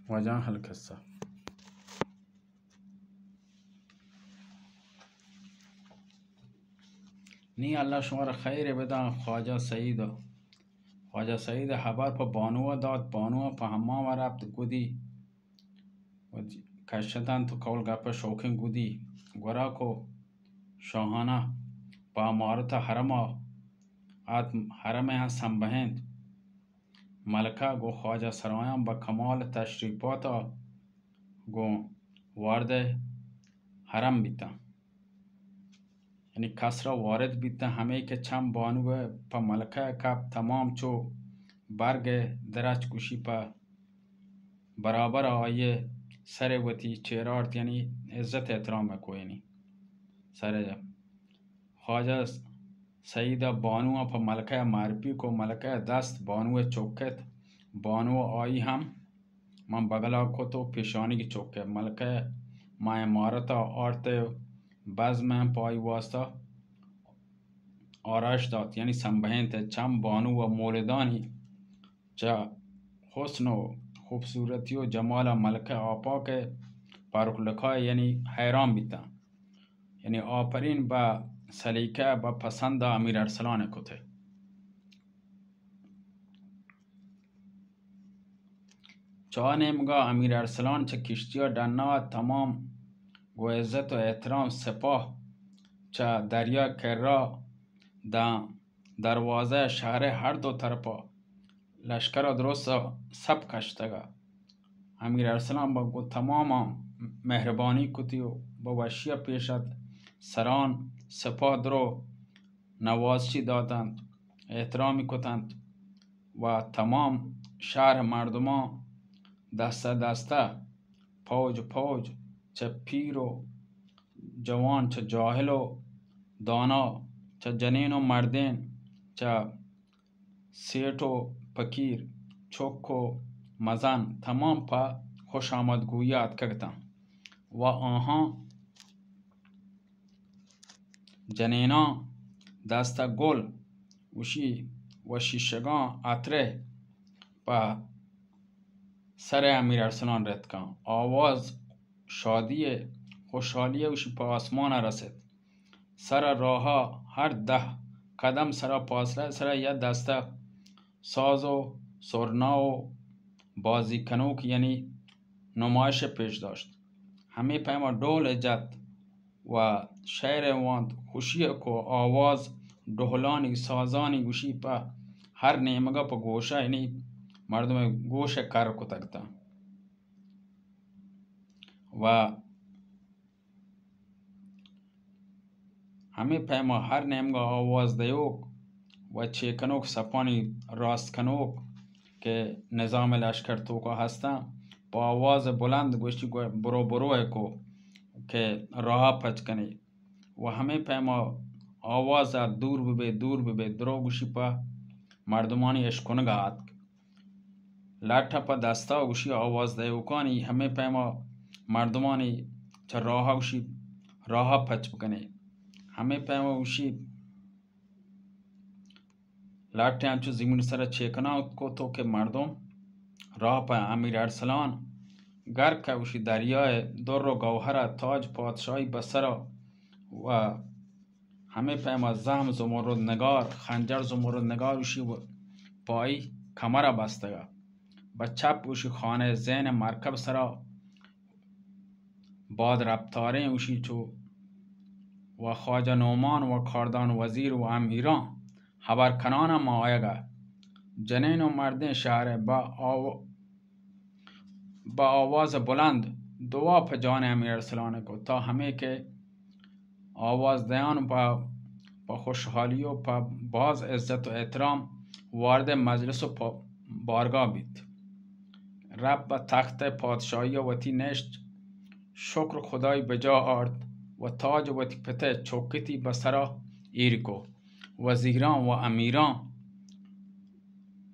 واجہ القصہ۔ نی اللہ شمارا خیر بدان خواجہ سعید۔ خواجہ سعید حبر پہ بانو دات، بانو پہ حمام رفت گودی۔ و کشتن تو قول گپ شوقین گودی۔ گورا کو شاہانہ پہ عمارت حرم ات، حرم ہاں سنبہینت۔ ملکہ گوں خواجہ سرایاں بہ کمال تشریفات ء گوں وارد حرم بیتاں۔ یعنی قصر ء وارد بیتاں، ہمے کہ چم بانو ء پہ ملکہ ء کپ، تمام چو برگ ء درچک گوشی پہ برابر ء آئی ء سر ء وتی چیر آرت، یعنی عزت احترام ء کوئینی سر ء۔ خواجہ سعید ء بانو ء پہ ملکہ ء معرفی کو، ملکہ ء دست بانو ء چکت، بانو ء آئی ہم من بگلا کت و پیشانیگ چکت۔ ملکہ ء ما عمارت ء آرت ء بزم ء پہ آئی واسطہ آرائش دات، یعنی سنبہینت۔ چم بانو ء مولدانی چہ حسن و خوبصورتی و جمال ء ملکہ آپاک ء پارک لکا ء یعنی حیران بیتاں۔ یعنی آپرین بہ سلیقہ، بہ پسند ء امیر ارسلان ء کت۔ چہ آ نیمگا امیر ارسلان چہ کشتی ء ڈنا ء تمام گوں عزت و احترام سپاہ چہ دریا کرا داں دروازہ ء شہر ء ہر دو طرفا لشکر ء درست ء سپ کشتگ ء۔ امیر ارسلان بہ گوں تماماں مہربانی کتی و بہ وشی ء پیش ات۔ سران سپاہ درو نوازشی داتنت، احترامی کتنت و تمام شہر ء مردماں دستہ دستہ، پوج پوج، چہ پیر و جوان، چہ جاہل و دانا، چہ جنین و مردین، چہ سیٹ و پکیر، چک و مزن، تمام پہ خوش آمدگوئی ء اتکگ اتاں و آہاں جنیناں دست ء گل گوشی و شیشگاں عطرے پہ سر ء امیر ارسلان رتکاں۔ آواز شادی ء خوشحالی ء گوشی پہ آسمان ء رست۔ سر ء راہ ء ہر دہ قدم سرا پاسلہ ء سرا یک دستہ ساز و سرنا و بازی کنوک یعنی نمائش ء پیش داشت۔ ہمے پیما ڈول ء جت و شعر ء وانت، خوشی ء کو آواز ڈولانی سازانی گوشی پہ ہر نیمگ ء پہ گوش ء یعنی مردم ء گوش ء کر کتگ اتاں۔ و ہمے پیما ہر نیمگا آواز دیوک و چیکنوک سپانی راست کنوک کہ نظام لشکر توکا ہستاں، پہ آواز بلند گوشتی گو-، برو برو ء کو کہ راہ پچ کنی۔ و ہمے پیما آواز ء دور ببے، دور ببے، درو گوشی پہ مردمانی اشکنگا آتک۔ لٹ ء پہ دستا گوشی آواز دیوکانی ہمے پیما مردمانی چہ راہ ء گوشی راہ ء پچ بکنے۔ ہمے پیما گوشی لٹ ء انچو زمین سر ء چیکنا کتو کہ مردم راہ پہ امیر ارسلان گرک ء گوشی دریا ء در و گوہر ء تاج پادشاہی بسر ء و ہمے پیما زہم زمرد نگار، خنجر زمرد نگار گوشی و پائی کمر ء بستگ ء۔ بہ چپ گوشی خانہ زین ء مرکب سرا باد رپتاریں گوشی چو و خواجہ نعمان و کاردان وزیر و امیراں ہبر کنان ء ما آیگ ء۔ جنین و مردین شہر ء بہ آو-، بہ آواز بلند دعا پہ جان امیر ارسلان ء کت تا ہمے کہ آواز دیان پہ، پہ خوشحالی و پہ باز عزت و احترام وارد مجلس و پہ بارگاہ بیت۔ رب پہ تخت پادشاہی وتی نشت، شکر خدای بجا آرت و تاج وتی پتئے چوکتی بہ سرا ایر کو۔ وزیراں و امیراں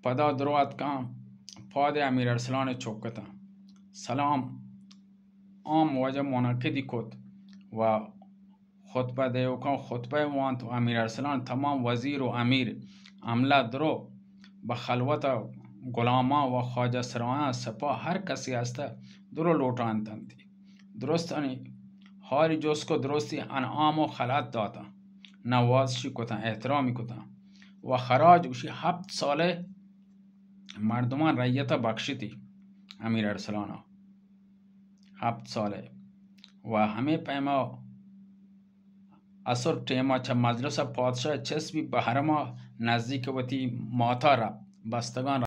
پدا درو اتکاں، پاد امیر ارسلان چوکتاں۔ سلام عام واجہ منعقدی کت و خطبہ دیوکاں خطبہ وانت و امیر ارسلان تمام وزیر و امیر عملہ درو بہ خلوت غلاماں و خواجہ سرایاں سپاہ ہر کسی ہستہ درو لوٹانتنتی۔ درستانی حالی جست کو، درستی انعام و خلعت داتاں۔ نوازشی کتاں، احترامی کتاں و خراج گوشی ہپت سالہ مردمان ریتا بخشتی امیر ارسلانا۔ ہپت سالہ و ہمے پیما عصر ٹیما چہ مجلس پادشاہ چست بی، بحرما نزدیک وتی ماتا رفت، بستگان